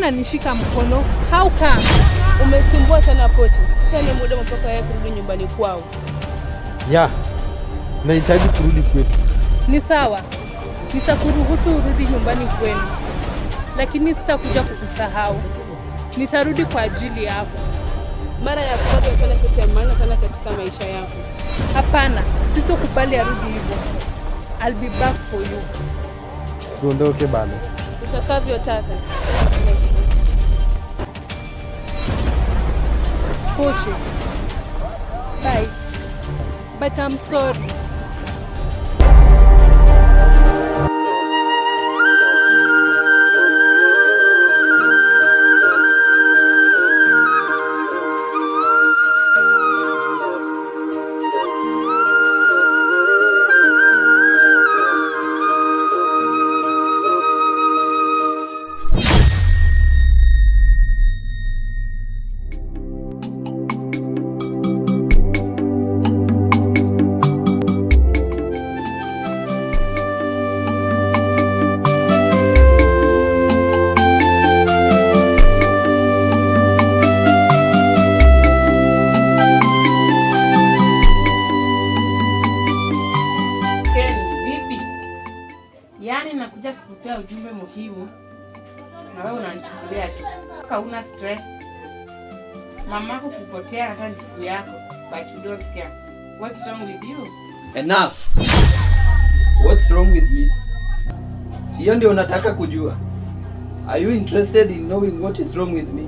Unanishika mkono? How come? Umesumbua sana Pochi. Sasa ni muda mwafaka yeye kurudi nyumbani kwao. Yeah, nahitaji kurudi kwetu. Ni sawa, nitakuruhusu urudi nyumbani kwenu, lakini sitakuja kukusahau. Nitarudi kwa ajili yako. Mara ya kwanza umefanya kitu ya maana sana katika maisha yako. Hapana, sitokubali arudi hivyo. I'll be back for you. Tuondoke bana. Utakavyotaka. Pochi. Bye. But I'm sorry. Ken, vipi? Yaani nakuja kukupea ujumbe muhimu na wewe unanichukulia tu. Hauna stress. Mamako kupotea hata ndugu yako, but you don't care. What's wrong with you? Enough. What's wrong with me? Hiyo ndio unataka kujua? Are you interested in knowing what is wrong with me?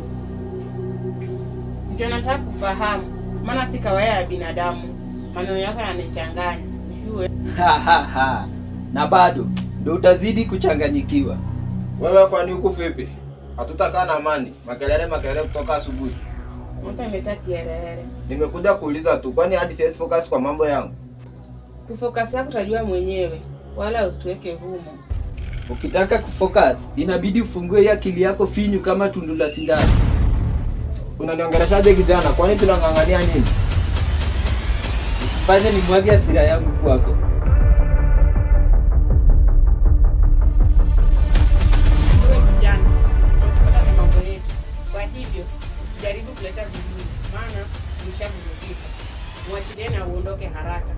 Ndio nataka kufahamu, maana si kawaida ya binadamu. Maneno yako yananichanganya. Ujue Ha ha ha. Na bado ndio utazidi kuchanganyikiwa. Wewe kwani huku vipi? Hatutakaa na amani. Makelele makelele kutoka asubuhi. Mtu ameleta kiherehere. Nimekuja kuuliza tu, kwani hadi siwezi focus kwa mambo yangu? Kufocus yako utajua mwenyewe, wala usituweke humo. Ukitaka kufocus, inabidi ufungue hii akili yako finyu kama tundu la sindano. Unaniongeleshaje kijana? Kwani tunang'ang'ania nini? Usifanye nimwage hasira yangu kwako. Wewe kijana, unatupata na mambo yetu. Kwa hivyo, usijaribu kuleta vizuri, maana umeshavurugika. Mwachilie na uondoke haraka.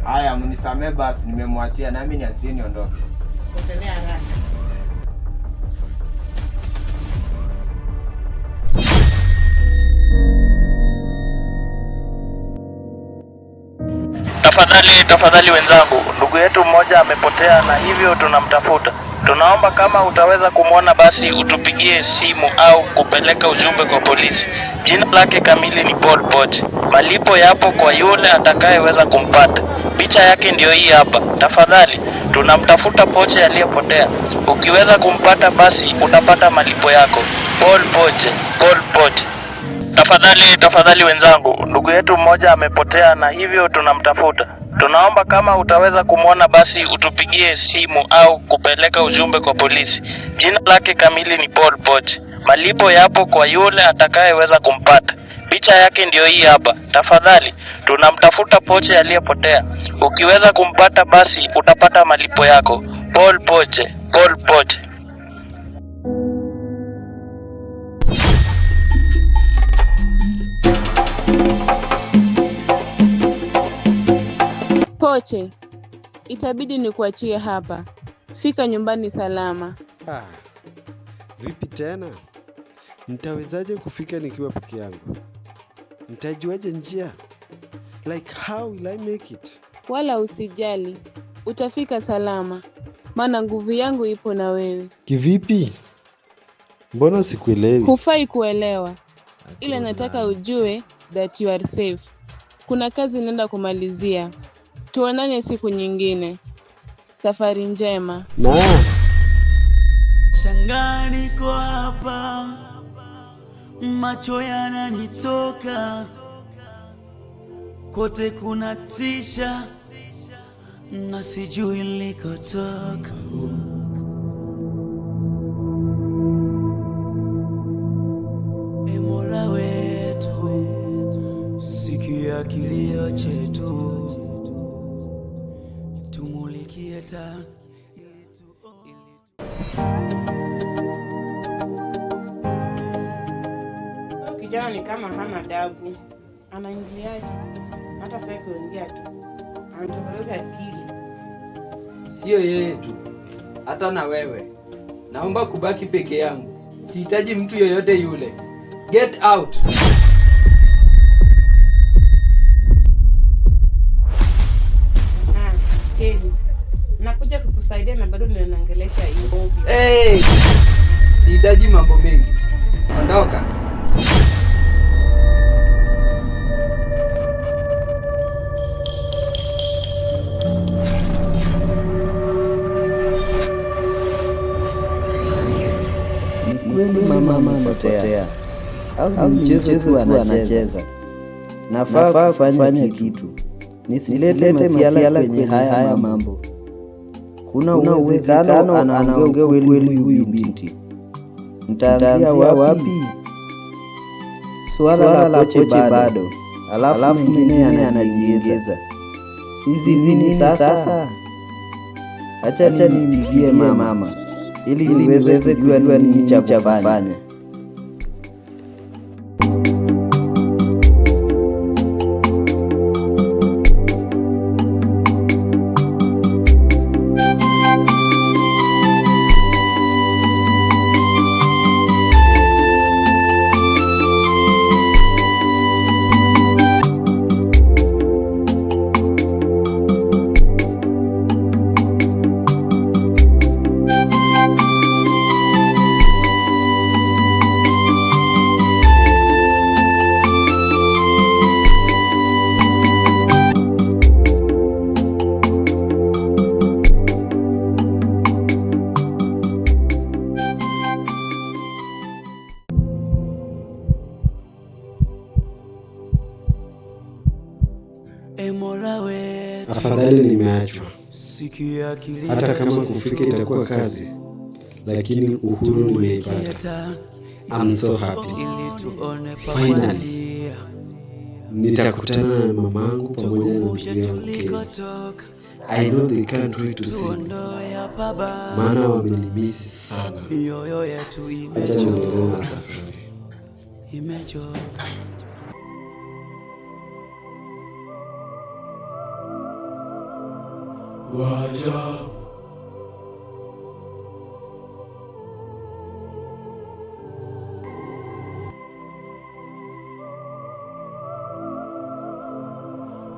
Haya, mnisamee basi, nimemwachia nami niachie niondoke. Potelea haraka. Tafadhali, tafadhali wenzangu, ndugu yetu mmoja amepotea na hivyo tunamtafuta. Tunaomba kama utaweza kumwona basi utupigie simu au kupeleka ujumbe kwa polisi. Jina lake kamili ni Paul Poche. Malipo yapo kwa yule atakayeweza kumpata. Picha yake ndiyo hii hapa. Tafadhali, tunamtafuta Poche aliyepotea. Ukiweza kumpata basi utapata malipo yako. Paul Poche, Paul Poche. Tafadhali, tafadhali wenzangu, ndugu yetu mmoja amepotea na hivyo tunamtafuta. Tunaomba kama utaweza kumwona basi utupigie simu au kupeleka ujumbe kwa polisi. Jina lake kamili ni Paul Poche. Malipo yapo kwa yule atakayeweza kumpata. Picha yake ndiyo hii hapa. Tafadhali, tunamtafuta Poche aliyepotea. Ukiweza kumpata basi utapata malipo yako. Paul Poche, Paul Poche. Poche, itabidi nikuachie hapa. Fika nyumbani salama. Ah, vipi tena? Nitawezaje kufika nikiwa peke yangu? Nitajuaje njia? Like how will I make it? Wala usijali, utafika salama, maana nguvu yangu ipo na wewe. Kivipi? Mbona sikuelewi? Hufai kuelewa, ila nataka ujue that you are safe. Kuna kazi naenda kumalizia. Tuonane siku nyingine. Safari njema. Na Shangaa niko hapa, macho yananitoka, kote kuna tisha na sijui nilikotoka. E Mola wetu, sikia kilio chetu, tumulikie taa ili. Kijana ni kama hana adabu. Anaingiliaje? Hata sasa kuongea tu. Anatoroka akili. Sio yeye tu, hata na wewe. Naomba kubaki peke yangu. Sihitaji mtu yoyote yule. Get out. Ah, Kenny. Nakuja kukusaidia na bado unaniongelesha hivyo. Hey! Sihitaji mambo mengi. Ondoka. Kweli mama amepotea au ni mchezo tu anacheza? Nafaa kufanya kitu, nisilete masiala kwenye haya mambo. Kuna uwezekano anaongea ukweli huyu binti. Nitaanzia wapi? Suala la poche bado, alafu mwingine anajiongeza. Hizi nini sasa? Acha nimpigie mama ili niweze kujua nini cha kufanya. E Mola wetu, Afadhali nimeachwa. sikia kilio Hata kama kufika itakuwa kazi, lakini uhuru nimeipata. I'm so happy. ili tuone pa Finally. kuanzia. Nitakutana na mamangu pamoja na ndugu Tukumbushe yangu Kenny. tulikotoka, I know they can't wait to see me, tuondoe hapa baba, maana wamenimisi sana. mioyo yetu Acha niendelee na imechoka, safari. imechoka. Wajabu.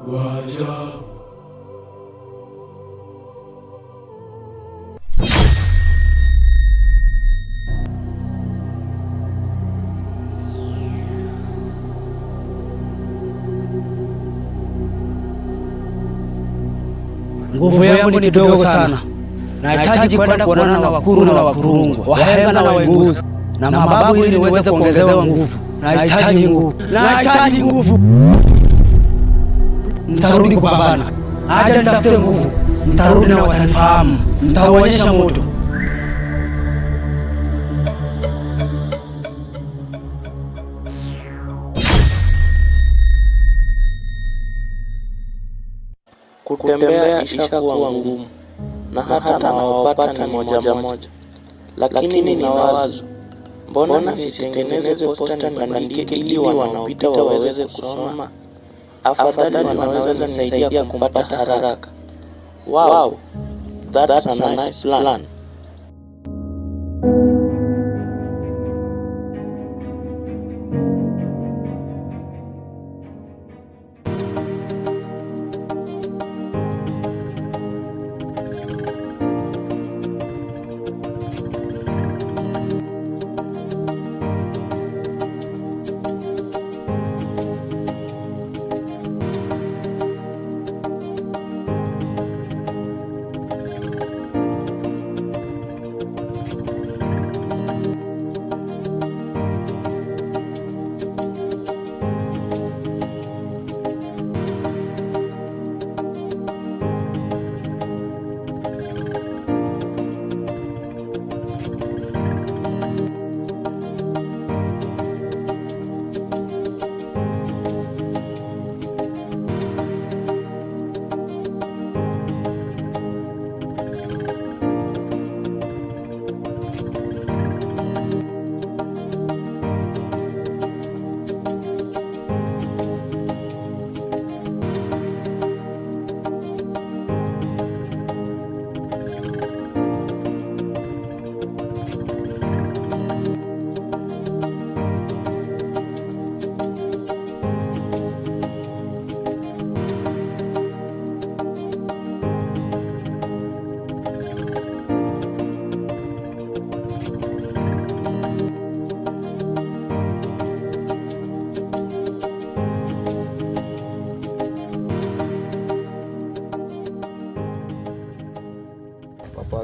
Wajabu. Nguvu yangu ni kidogo sana. Nahitaji kwenda kuonana na Wakuru na Wakurungwa, Wahenga na Waenguzi na mababu ili niweze kuongezewa nguvu. Nahitaji nguvu, nahitaji nguvu. Nitarudi kupambana, acha nitafute nguvu. Nitarudi na watanifahamu, nitauonyesha moto. Kutembea ishakuwa ngumu na hata nawapata ni moja moja, lakini nina wazo, mbona nisitengeneze posta nibandike ili wanaopita waweze kusoma? Afadhali wanaweza nisaidia kumpata haraka. Wow, that's a nice plan.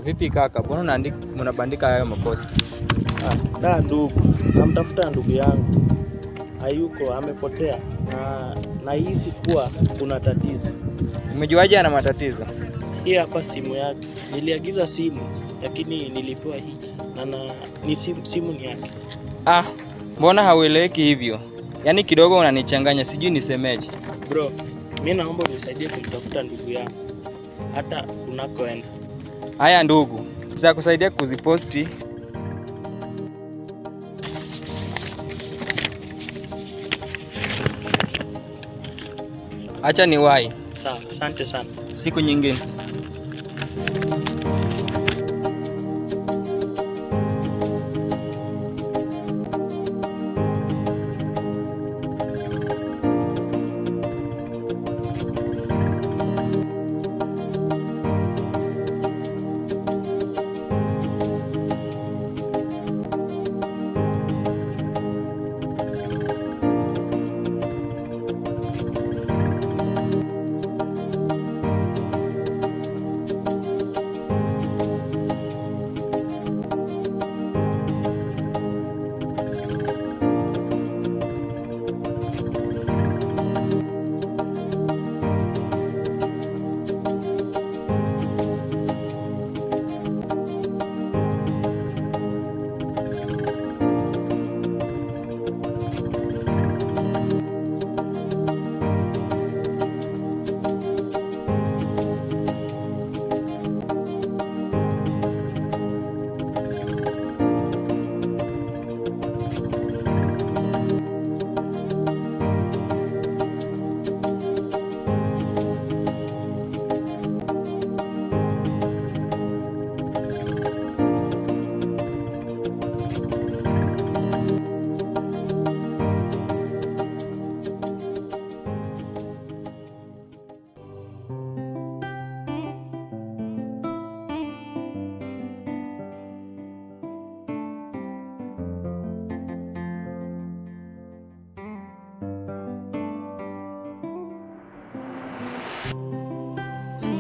Vipi kaka, mbona unabandika hayo maposta? Da ndugu, namtafuta ndugu yangu, hayuko, amepotea na nahisi kuwa kuna tatizo. Umejuaje ana matatizo? Hii hapa simu yake, niliagiza simu lakini nilipewa hiki na ni simu ni yake. Ah, mbona haueleweki hivyo? Yaani kidogo unanichanganya, sijui nisemeje. Bro, mi naomba unisaidie kumtafuta ndugu yangu hata unakoenda. Haya ndugu, sitakusaidia kuziposti. Acha niwahi. Sawa, asante sana. Siku nyingine.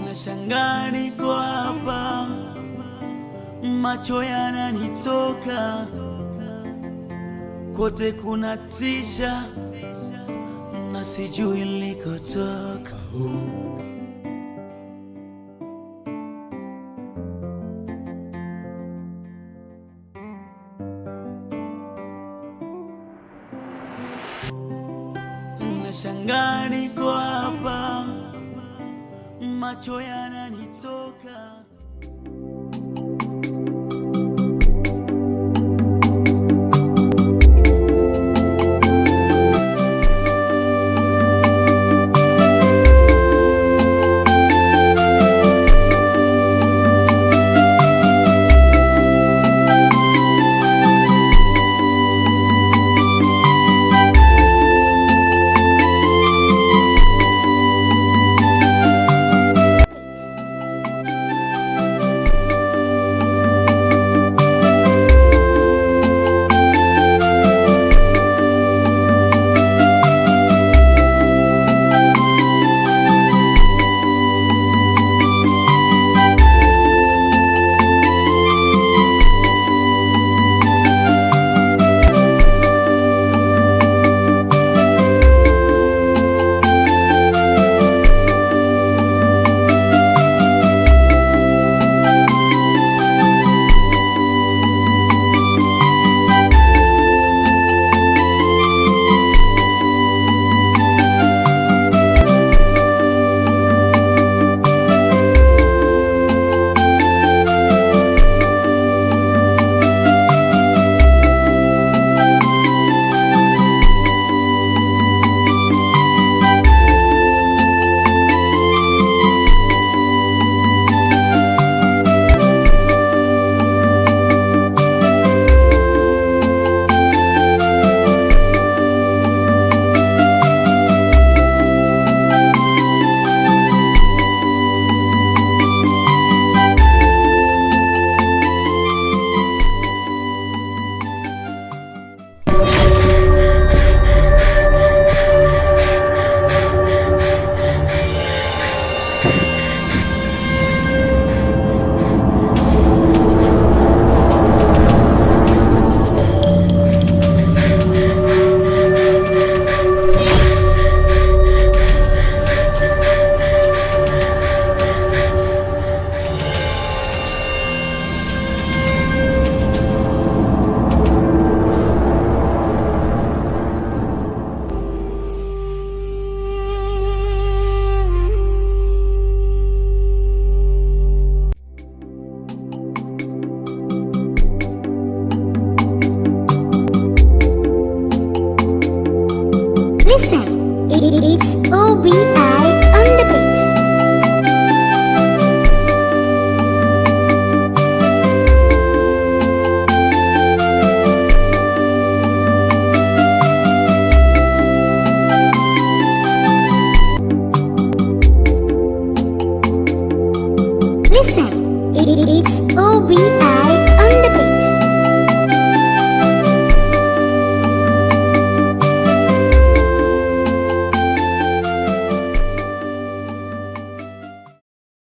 Nashangaa niko hapa, macho yananitoka, kote kuna tisha na sijui nilikotoka. Nashangaa niko hapa, macho yananitoka. OBI on the beats. Listen, it's OBI.